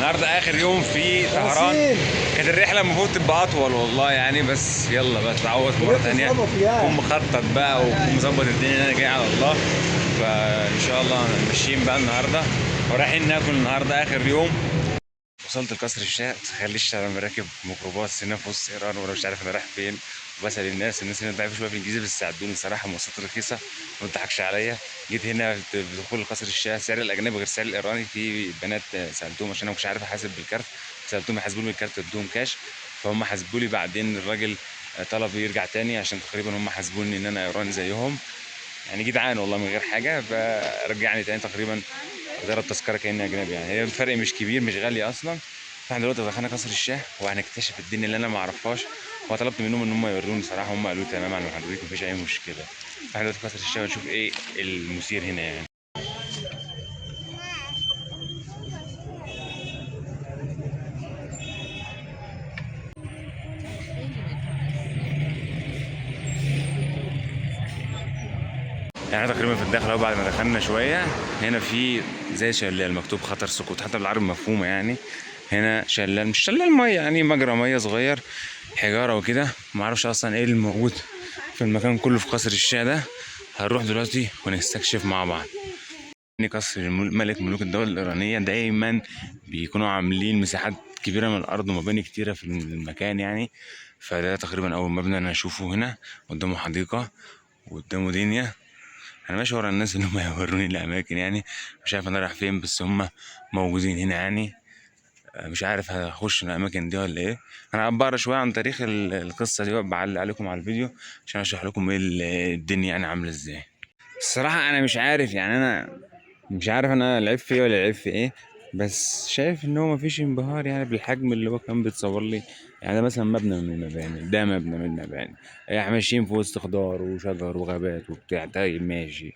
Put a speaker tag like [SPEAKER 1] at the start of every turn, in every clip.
[SPEAKER 1] النهارده اخر يوم في طهران. كانت الرحلة المفروض تبقى اطول والله يعني، بس يلا بقى تتعوض في مرة ثانية. كون مخطط بقى وكون مظبط الدنيا، انا جاي على الله. فان شاء الله ماشيين بقى النهارده ورايحين ناكل النهارده اخر يوم. وصلت لقصر الشاه، تخليش انا راكب ميكروباص هنا في وسط ايران وانا مش عارف انا رايح فين، وبسال الناس هنا ضعيفة شوية في الانجليزي بس ساعدوني صراحة، مواصلات رخيصة ما تضحكش عليا. جيت هنا بدخول قصر الشاه سعر الاجنبي غير سعر الايراني. في بنات سالتهم عشان انا مش عارف احاسب بالكارت، سالتهم يحاسبوني بالكارت ادوهم كاش، فهم حاسبوا لي. بعدين الراجل طلب يرجع تاني عشان تقريبا هم حاسبوني ان انا ايراني زيهم يعني، جدعان والله من غير حاجة. فرجعني تاني تقريبا ضرب تذكره كاني اجنبي يعني، هي الفرق مش كبير مش غالي اصلا. فاحنا دلوقتي دخلنا قصر الشاه وهنكتشف الدنيا اللي انا ما اعرفهاش، وطلبت منهم ان هم يوروني صراحة، هم قالوا تمام انا هوريك مفيش اي مشكلة. فاحنا دلوقتي في قصر الشاه ونشوف ايه المثير هنا يعني. يعني تقريبا في الدخلة اهو، بعد ما دخلنا شوية هنا في زي شلال مكتوب خطر سقوط، حتى بالعربي مفهومه يعني. هنا شلال، مش شلال مية يعني، مجرى مية صغير، حجارة وكده. ما اعرفش اصلا ايه اللي موجود في المكان كله في قصر الشاه ده. هنروح دلوقتي ونستكشف مع بعض. قصر ملك ملوك الدولة الإيرانية دايما بيكونوا عاملين مساحات كبيرة من الأرض ومباني كتيرة في المكان يعني. فده تقريبا أول مبنى أنا أشوفه هنا، قدامه حديقة وقدامه دنيا. أنا ماشي ورا الناس اللي هم يوروني الأماكن يعني، مش عارف أنا رايح فين بس هم موجودين هنا يعني. مش عارف هخش الأماكن دي ولا إيه. أنا بقرا شوية عن تاريخ القصة دي وبعلق عليكم على الفيديو عشان أشرح لكم إيه الدنيا يعني عاملة إزاي. الصراحة أنا مش عارف يعني، أنا مش عارف انا العيب في ايه ولا العيب في ايه، بس شايف ان هو مفيش انبهار يعني بالحجم اللي هو كان بيتصور لي يعني. ده مثلا مبنى من المباني، ده مبنى من المباني، يعني ماشيين في وسط خضار وشجر وغابات وبتاع. طيب ماشي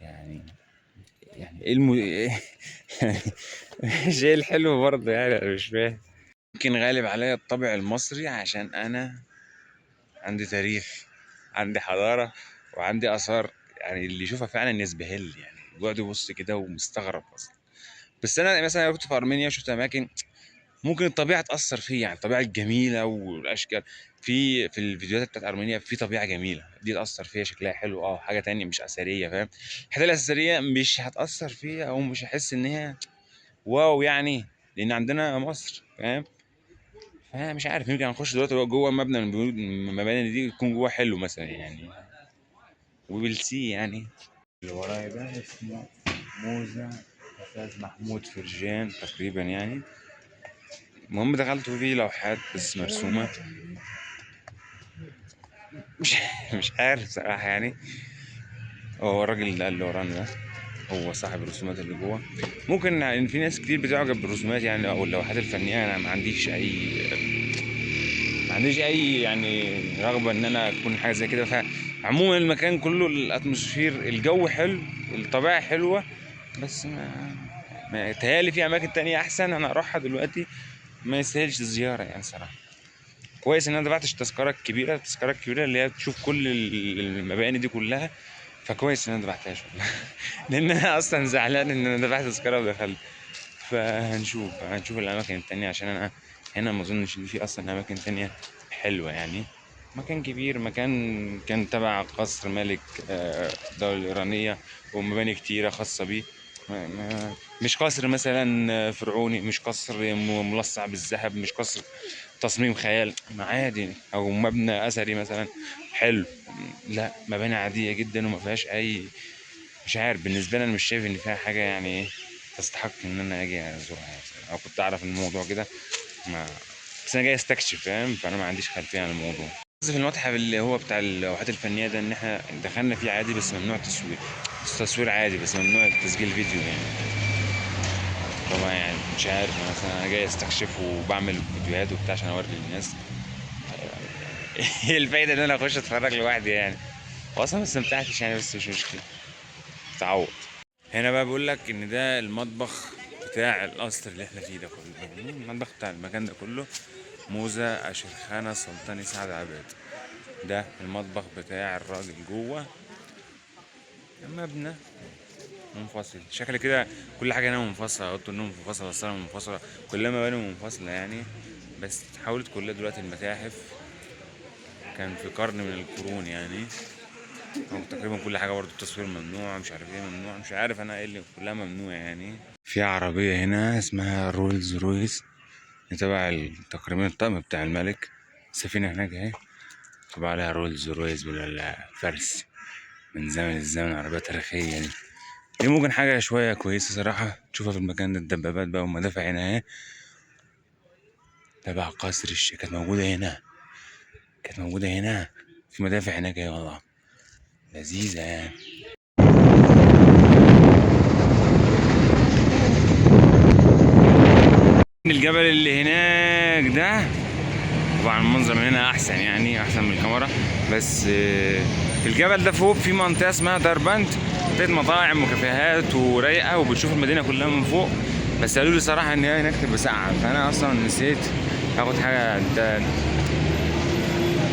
[SPEAKER 1] يعني، يعني ايه يعني الشيء الحلو برضه يعني، انا مش فاهم. يمكن غالب عليا الطابع المصري عشان انا عندي تاريخ، عندي حضارة، وعندي آثار يعني، اللي يشوفها فعلا يزبهل يعني، بيقعد يبص كده ومستغرب اصلا. بس انا مثلا كنت في ارمينيا شفت اماكن ممكن الطبيعة تاثر فيا يعني، الطبيعة الجميلة والاشكال في الفيديوهات بتاعت ارمينيا، في طبيعة جميلة دي تاثر فيا، شكلها حلو. حاجة تانية مش اثرية، فاهم؟ الحاجات الاثرية مش هتاثر فيا او مش هحس ان هي واو يعني، لان عندنا مصر، فاهم؟ فانا مش عارف، يمكن هنخش دلوقتي جوه مبنى من المباني دي يكون جوه حلو مثلا يعني، وبالسي يعني. اللي ورايا ده اسمه موزة أستاذ محمود فرجان تقريبا يعني. المهم دخلت فيه لوحات بس مرسومة، مش عارف صراحة يعني. هو الراجل ده اللي ورانا ده هو صاحب الرسومات اللي جوه. ممكن ان في ناس كتير بتعجب بالرسومات يعني او اللوحات الفنية. انا ما عنديش اي يعني رغبة ان انا اكون حاجة زي كده. فعموما المكان كله ال atmosphere، الجو حلو، الطبيعة حلوة، بس ما تهيألي في اماكن تانية احسن انا اروحها دلوقتي، ما يستاهلش الزيارة يعني صراحة. كويس ان انا دفعتش التذكرة الكبيرة، التذكرة الكبيرة اللي هي تشوف كل المباني دي كلها، فكويس ان انا دفعتهاش والله لان انا اصلا زعلان ان انا دفعت تذكرة ودخلت. فهنشوف الاماكن التانية، عشان انا هنا ما اظنش ان في اصلا اماكن تانية حلوة يعني. مكان كبير، مكان كان تبع قصر ملك الدولة الإيرانية ومباني كتيرة خاصة بيه. مش قصر مثلا فرعوني، مش قصر ملصع بالذهب، مش قصر تصميم خيال عادي او مبنى اثري مثلا حلو، لا مباني عادية جدا وما فيهاش اي، مش عارف بالنسبة لي انا مش شايف ان فيها حاجة يعني ايه تستحق ان انا اجي ازورها يعني. او كنت اعرف الموضوع كده ما، بس انا جاي استكشف فاهم، فانا ما عنديش خلفية عن الموضوع. بس في المتحف اللي هو بتاع اللوحات الفنية ده ان احنا دخلنا فيه عادي بس ممنوع التصوير، التصوير عادي بس ممنوع تسجيل فيديو يعني. طبعا يعني مش عارف مثلا انا جاي استكشف وبعمل فيديوهات وبتاع عشان اوري للناس، ايه الفايدة ان انا اخش اتفرج لوحدي يعني؟ واصلا ما استمتعتش يعني، بس مش مشكلة تعوض. هنا بقى بيقول لك ان ده المطبخ بتاع القصر اللي احنا فيه ده كله، المطبخ بتاع المكان ده كله، موزة أشرخانة سلطاني سعد عباد. ده المطبخ بتاع الراجل جوه. مبنى منفصل شكل كده، كل حاجة هنا منفصلة، اوضة النوم منفصلة، الصاله منفصلة، كلها مباني منفصلة يعني. بس اتحولت كلها دلوقتي المتاحف، كان في قرن من القرون يعني. أو تقريبا كل حاجة برضو التصوير ممنوع، مش عارف ايه ممنوع، مش عارف انا ايه اللي كلها ممنوع يعني. في عربية هنا اسمها رولز رويس، تبع تقريبا الطقم بتاع الملك. السفينة هناك اهي طبعا عليها رولز رويس بالفرس من زمن الزمن، عربية تاريخية يعني. دي ممكن حاجة شوية كويسة صراحة تشوفها في المكان ده. الدبابات بقى والمدافع هنا اهي تبع قصر الشيخ، كانت موجودة هنا، كانت موجودة هنا في مدافع هناك اهي، والله لذيذة يعني. الجبل اللي هناك ده طبعا المنظر من هنا احسن يعني، احسن من الكاميرا. بس في الجبل ده فوق في منطقة اسمها دربنت، منطقة مطاعم وكافيهات ورايقه، وبتشوف المدينة كلها من فوق. بس قالوا لي صراحة ان هي هناك تبقى ساقعه، فانا اصلا نسيت اخد حاجة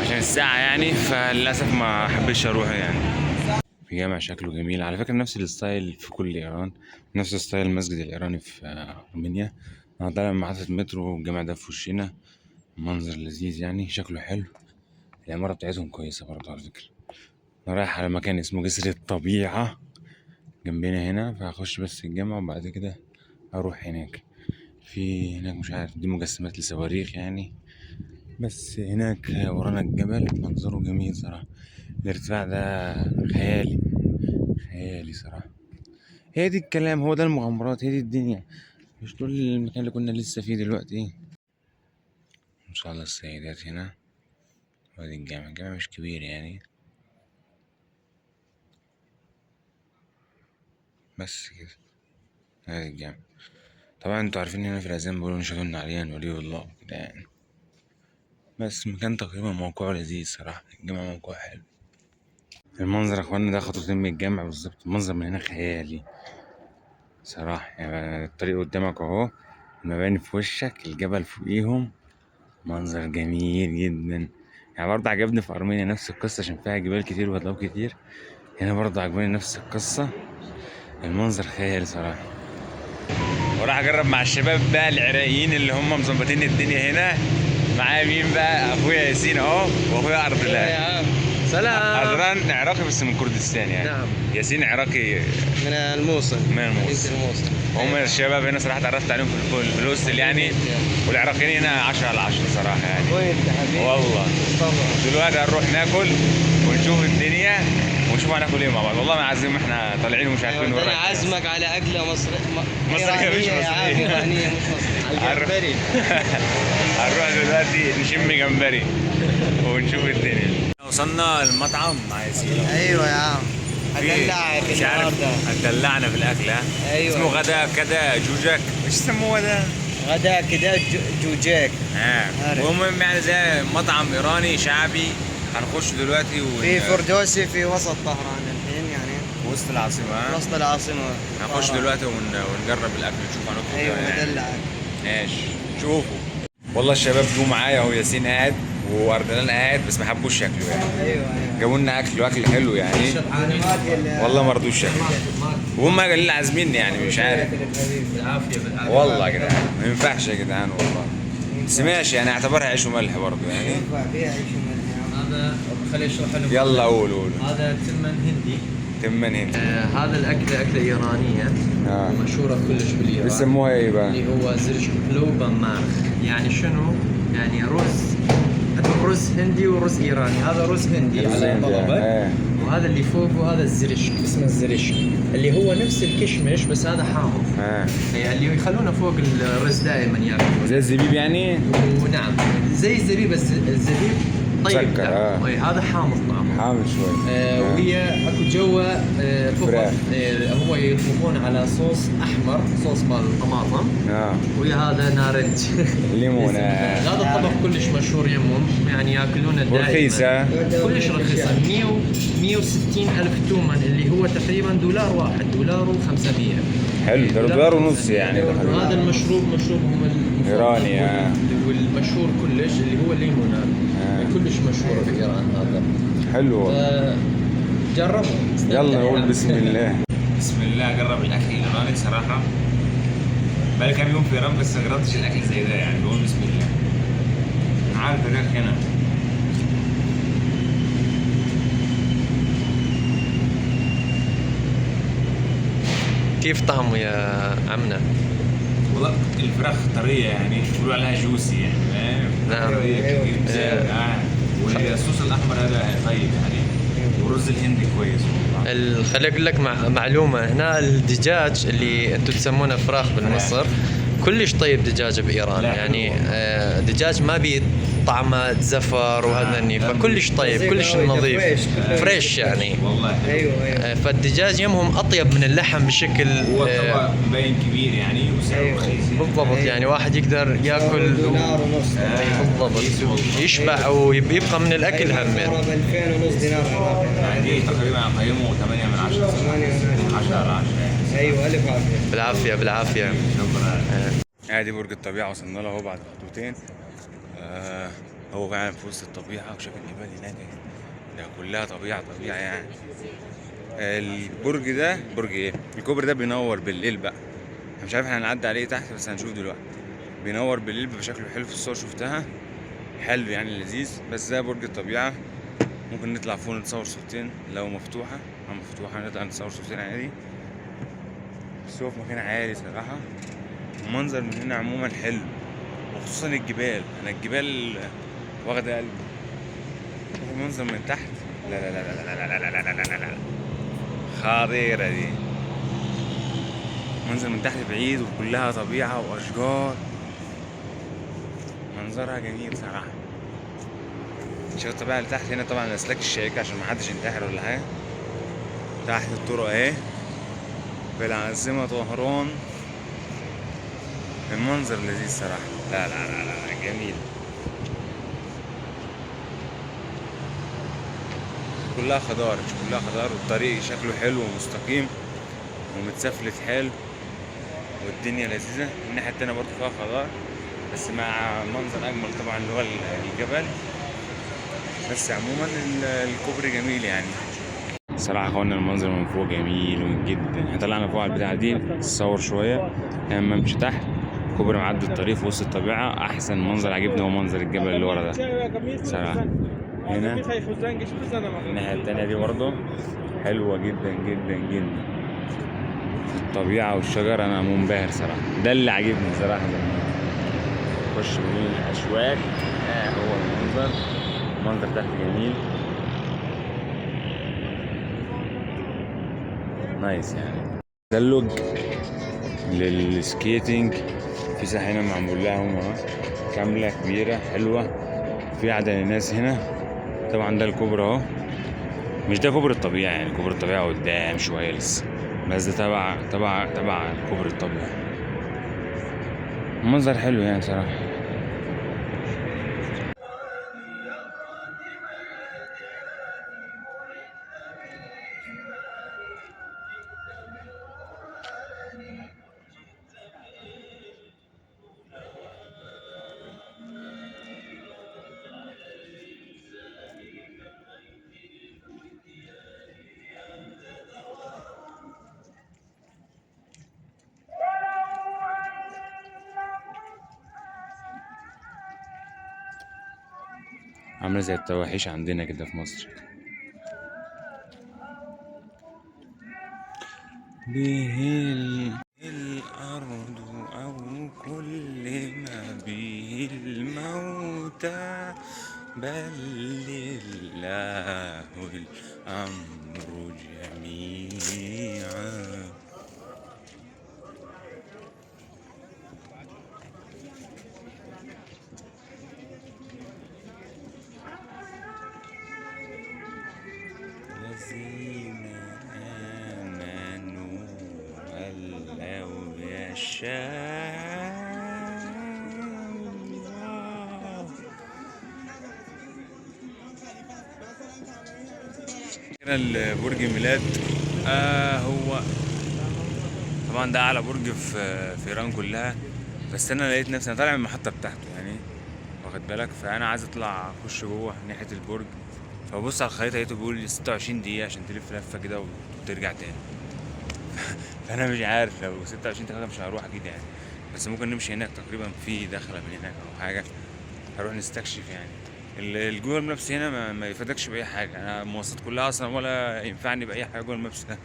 [SPEAKER 1] عشان الساعة يعني، فللاسف ما حبيتش اروح يعني. في جامع شكله جميل على فكرة، نفس ال style في كل ايران، نفس style المسجد الايراني في ارمينيا. انا طالع من محطة المترو والجامع ده في وشنا، منظر لذيذ يعني، شكله حلو. العمارة بتاعتهم كويسة برضه على فكرة. أنا رايح على مكان اسمه جسر الطبيعة جنبنا هنا، فهخش بس الجامع وبعد كده أروح هناك. في هناك مش عارف دي مجسمات لصواريخ يعني، بس هناك ورانا الجبل منظره جميل صراحة. الارتفاع ده خيالي خيالي صراحة. هي دي الكلام، هو ده المغامرات، هي دي الدنيا، مش دول المكان اللي كنا لسه فيه دلوقتي. ان شاء الله السيدات هنا. وادي الجامع، الجامع مش كبير يعني، بس كده. ادي الجامع. طبعا انتوا عارفين هنا في الاذان بيقولوا نشهد ان عليا ولي الله كده يعني. بس مكان تقريبا موقعه لذيذ صراحة، الجامع موقعه حلو. المنظر يا اخوانا ده خطوتين من الجامع بالظبط، المنظر من هنا خيالي صراحة يعني. الطريق قدامك اهو، المباني في وشك، الجبل فوقيهم، منظر جميل جدا يعني. برضه عجبني في أرمينيا نفس القصة عشان فيها جبال كتير وهضاب كتير. هنا برضه عجباني نفس القصة، المنظر خيالي صراحة. وراح أجرب مع الشباب بقى العراقيين اللي هم مظبطين الدنيا هنا. معايا مين بقى؟ أخويا ياسين أهو، وأخويا أردلان.
[SPEAKER 2] سلام.
[SPEAKER 1] أردلان عراقي بس من كردستان يعني.
[SPEAKER 2] نعم.
[SPEAKER 1] ياسين عراقي
[SPEAKER 2] من الموصل.
[SPEAKER 1] من الموصل. هم الشباب هنا صراحة اتعرفت عليهم في ال hostel يعني، والعراقيين هنا 10 على 10 صراحة يعني.
[SPEAKER 2] وين انت حبيبي؟
[SPEAKER 1] والله
[SPEAKER 2] طبعا.
[SPEAKER 1] دلوقتي هنروح ناكل ونشوف الدنيا ونشوف هناكل ايه مع بعض. والله ما عازم، احنا طالعين ومش عارفين وين
[SPEAKER 2] انا عازمك على اكله مصرية
[SPEAKER 1] مصرية مش مصرية.
[SPEAKER 2] ايرانية مش مصرية.
[SPEAKER 1] على الجمبري. هنروح دلوقتي نشم جمبري ونشوف الدنيا. وصلنا المطعم مع ياسين.
[SPEAKER 2] ايوه يا عم، هدلعك النهارده،
[SPEAKER 1] هتدلعنا في الاكل. ها
[SPEAKER 2] ايوه،
[SPEAKER 1] اسمه غدا كده جوجك، ايش يسموه ده؟
[SPEAKER 2] غدا كده جوجاك.
[SPEAKER 1] المهم يعني زي مطعم ايراني شعبي. هنخش دلوقتي
[SPEAKER 2] في فردوسي في وسط طهران الحين يعني،
[SPEAKER 1] وسط العاصمة.
[SPEAKER 2] وسط العاصمة.
[SPEAKER 1] هنخش دلوقتي ونجرب الاكل نشوف هنطلب.
[SPEAKER 2] ايوه هدلعك.
[SPEAKER 1] ماشي شوفوا. والله الشباب جو معايا اهو، ياسين قاعد واردلان قاعد، بس ما حبوش شكله يعني.
[SPEAKER 2] ايوه ايوه،
[SPEAKER 1] جابوا لنا اكل واكل حلو يعني، والله ما رضوش شكله، وهم اللي عازميني يعني، مش عارف.
[SPEAKER 3] بالعافية بالعافية
[SPEAKER 1] والله يا جدعان ما ينفعش يا جدعان والله، بس ماشي يعني، اعتبرها عيش وملح برضه يعني.
[SPEAKER 2] ينفع فيها عيش وملح.
[SPEAKER 3] هذا خليه اشرح لكم.
[SPEAKER 1] يلا قول قول.
[SPEAKER 3] هذا تمن هندي.
[SPEAKER 1] تمن هندي.
[SPEAKER 3] هذا الاكلة اكله ايرانية ومشهوره كلش بالايران.
[SPEAKER 1] بيسموها ايه بقى؟
[SPEAKER 3] اللي هو زرش بلو بمارخ. يعني شنو؟ يعني رز، عندهم رز هندي ورز ايراني. هذا رز هندي على طلبك، وهذا اللي فوقه هذا الزرشك، اسمه الزرشك، اللي هو نفس الكشمش بس هذا حامض. يعني اللي يخلونه فوق الرز دائما ياكلونه.
[SPEAKER 1] زي الزبيب يعني؟
[SPEAKER 3] ونعم زي الزبيب، بس الزبيب طيب. هذا حامض طعمه،
[SPEAKER 1] حامض شوي.
[SPEAKER 3] وهي اكو جوا فراخ، هو يطبخون على صوص احمر، صوص مال طماطم. ويا هذا نارنج
[SPEAKER 1] ليمون.
[SPEAKER 3] هذا الطبق كلش مشهور يمهم يعني، ياكلونه دائما.
[SPEAKER 1] رخيصة
[SPEAKER 3] كلش رخيصة، 160 ألف تومن اللي هو تقريبا $1، $1.500.
[SPEAKER 1] حلو، ده $1.50 يعني.
[SPEAKER 3] هذا المشروب مشروبهم
[SPEAKER 1] ايراني
[SPEAKER 3] والمشهور كلش اللي هو الليموناد. كلش مشهور بايران هذا.
[SPEAKER 1] حلو
[SPEAKER 3] جربوا.
[SPEAKER 1] يلا نقول بسم الله. بسم الله اجرب الاكل الايراني صراحة. بقالي كام يوم في ايران بس ما جربتش الاكل زي ده يعني، بقول بسم الله. عارف الفراخ هنا
[SPEAKER 3] كيف طعمه يا عمنا؟
[SPEAKER 1] والله الفراخ طرية يعني، بيقولوا عليها juicy يعني، فاهم؟
[SPEAKER 3] نعم.
[SPEAKER 1] طرية كتير. والصوص الاحمر هذا طيب يعني، والرز الهندي كويس والله.
[SPEAKER 3] خليني اقول لك معلومة، هنا الدجاج اللي انتم تسمونه فراخ بالمصر كلش طيب دجاج بايران يعني. دجاج ما بي طعمه زفر وهذني، فكلش طيب، كلش نظيف، fresh يعني
[SPEAKER 1] والله.
[SPEAKER 2] ايوه ايوه.
[SPEAKER 3] فالدجاج يمهم اطيب من اللحم بشكل
[SPEAKER 1] هو طبق مبين كبير يعني وسعره رخيص يعني.
[SPEAKER 3] بالضبط يعني، واحد يقدر ياكل
[SPEAKER 2] دينار ونص
[SPEAKER 3] بالضبط، يشبع ويبقى من الاكل هم.
[SPEAKER 2] 2500 دينار عراقي
[SPEAKER 1] يعني تقريبا اقيمه 8 من 10. 8 من 10 على 10 يعني.
[SPEAKER 2] ايوه الف عافية.
[SPEAKER 3] بالعافية بالعافية.
[SPEAKER 1] شكرا. ادي برج الطبيعة وصلنا له اهو بعد خطوتين. هو فعلا في وسط الطبيعة، وشايف الجبال هناك ده كلها طبيعة طبيعة يعني. البرج ده برج ايه؟ الكوبري ده بينور بالليل بقى، انا مش عارف احنا هنعدي عليه تحت بس هنشوف دلوقتي. بينور بالليل بيبقى شكله حلو في الصور شفتها، حلو يعني لذيذ. بس ده برج الطبيعة، ممكن نطلع فوق نتصور صورتين لو مفتوحة، لو مفتوحة نطلع نتصور صورتين عادي. بس هو في مكان عالي صراحة، المنظر من هنا عموما حلو، وخصوصا الجبال. انا الجبال واخده قلبي. شوف المنظر من تحت، لا لا لا لا لا لا لا لا لا لا لا، خطيرة دي. منظر من تحت بعيد وكلها طبيعة وأشجار، منظرها جميل صراحة. شوف الطبيعة اللي تحت هنا، طبعا الأسلاك الشائكة عشان محدش ينتحر ولا حاجة. تحت الطرق اهي في العاصمة طهران. المنظر لذيذ صراحة، لا لا لا لا جميل. كلها خضار، كلها خضار، والطريق شكله حلو ومستقيم ومتسفلت حلو، والدنيا لذيذة. الناحية التانية برضو فيها خضار بس مع منظر أجمل طبعا اللي هو الجبل. بس عموما الكوبري جميل يعني صراحة. اخوانا المنظر من فوق جميل جدا. احنا طلعنا فوق على البتاعة دي نتصور شوية، لما امشي تحت كوبري معدي الطريق في وسط الطبيعة. أحسن منظر عجبني هو منظر الجبل اللي ورا ده صراحة. هنا الناحية التانية دي برضه حلوة جدا جدا جدا، الطبيعة والشجر. أنا منبهر صراحة، ده اللي عجبني صراحة. خش بين الأشواك، هو المنظر، المنظر تحت جميل nice يعني. تزلج لل skating في ساحة هنا معمول لها هم كاملة كبيرة حلوة، في عدد الناس هنا. طبعا ده الكوبري اهو، مش ده كوبري الطبيعة يعني، كوبري الطبيعة قدام شوية لسه، بس ده تبع تبع تبع كوبري الطبيعة. منظر حلو يعني صراحة. عاملة زي التواحيش عندنا كده في مصر. به الأرض أو كل ما به الموتى، بل لله الأمر جميعا. الذين آمنوا أن لو يشاء الله. برج ميلاد هو طبعا ده أعلى برج في إيران كلها، بس أنا لقيت نفسي أنا طالع من المحطة بتاعته يعني، واخد بالك، فأنا عايز أطلع أخش جوه ناحية البرج. فبص على الخريطة لقيته بيقول لي 26 دقيقة عشان تلف لفة كده وترجع تاني. فانا مش عارف لو 26 تقريبا مش هروح اكيد يعني، بس ممكن نمشي هناك تقريبا في دخله من هناك او حاجة، هروح نستكشف يعني. ال Google Maps هنا ما يفيدكش باي حاجة، انا المواصلات كلها اصلا ولا ينفعني باي حاجة Google Maps ده،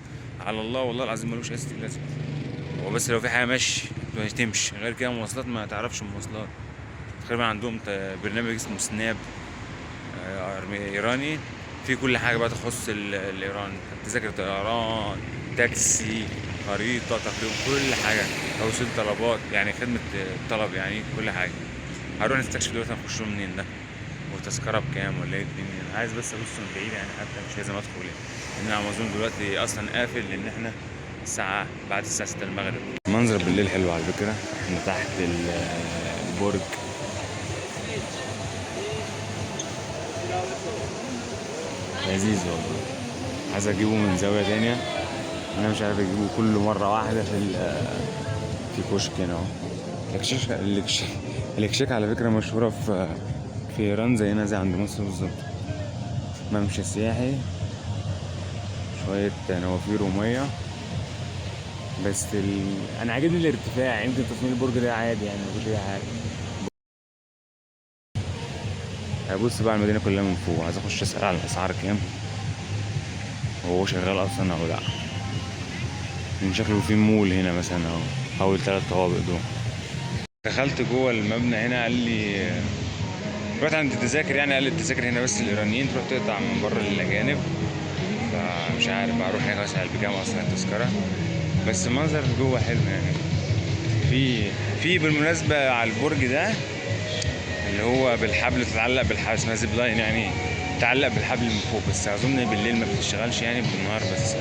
[SPEAKER 1] على الله والله العظيم ملوش اي لازمه. هو بس لو في حاجة ماشي تمشي، غير كده مواصلات ما تعرفش المواصلات. تقريبا عندهم برنامج اسمه سناب ايراني، في كل حاجة بقى تخص الايران، تذاكر طيران، تاكسي، خريطة، تقريبا كل حاجة، توصيل طلبات يعني، خدمة طلب يعني، كل حاجة. هروح نستكشف دلوقتي هنخش منين ده، والتذكره بكام ولا ايه الدنيا. انا عايز بس ابص من بعيد يعني، حتى مش لازم ادخل يعني، لان امازون دلوقتي اصلا قافل، لان احنا الساعة بعد الساعة 6 المغرب. المنظر بالليل حلو على فكرة، احنا تحت البرج. لذيذ والله. عايز اجيبه من زاوية تانية، انا مش عارف اجيبه كله مرة واحدة. في كشك هنا اهو. الكشك على فكرة مشهورة في ايران زينا زي عند مصر بالظبط. ممشى سياحي، شوية نوافير ومية بس. انا عاجبني الارتفاع، يمكن تصميم البرج ده عادي يعني مفيش اي حاجة. هبص بقى على المدينة كلها من فوق، عايز اخش اسأل على الاسعار كام، وهو شغال اصلا او لا. من شكله في مول هنا مثلا اهو، اول 3 طوابق دول. دخلت جوه المبنى هنا، قال لي رحت عند التذاكر يعني، قال لي التذاكر هنا بس الايرانيين، تروح تقطع من بره للاجانب. فمش عارف بقى اروح هناك اسال بكام اصلا التذكرة. بس المنظر جوه حلو يعني. في بالمناسبة على البرج ده اللي هو بالحبل، تتعلق بالحبل، اسمها zip line يعني، تعلق بالحبل من فوق، بس اظن بالليل ما بتشتغلش يعني، بالنهار بس.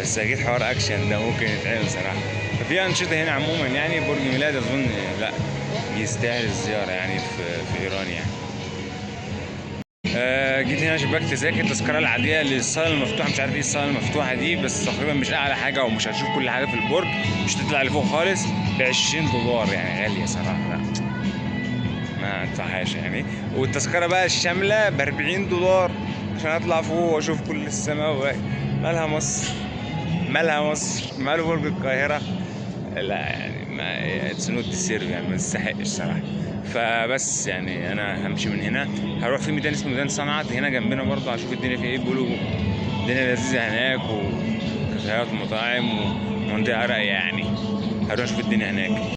[SPEAKER 1] بس اكيد حوار اكشن ده ممكن يتعمل صراحة. ففي انشطة هنا عموما يعني. برج ميلاد اظن لا يستاهل الزيارة يعني في ايران يعني. جيت هنا شباك تذاكر، التذكرة العادية للصاله المفتوحة، مش عارف ايه الصاله المفتوحة دي، بس تقريبا مش اعلى حاجة ومش هتشوف كل حاجة في البرج، مش هتطلع لفوق خالص، ب $20 يعني، غالية صراحة، لا ما ادفعهاش يعني. والتذكره بقى الشاملة ب $40 عشان اطلع فوق واشوف كل السماء. مالها مصر، مالها مصر، ماله برج القاهرة، لا يعني ما it's not deserve يعني، ما تستحقش صراحة. فبس يعني انا همشي من هنا، هروح في ميدان اسمه ميدان صنعت هنا جنبنا برضه، هشوف الدنيا فيها ايه. بيقولوا الدنيا لذيذة هناك، وكافيهات ومطاعم ومنطقة رايقة يعني، هروح اشوف الدنيا هناك.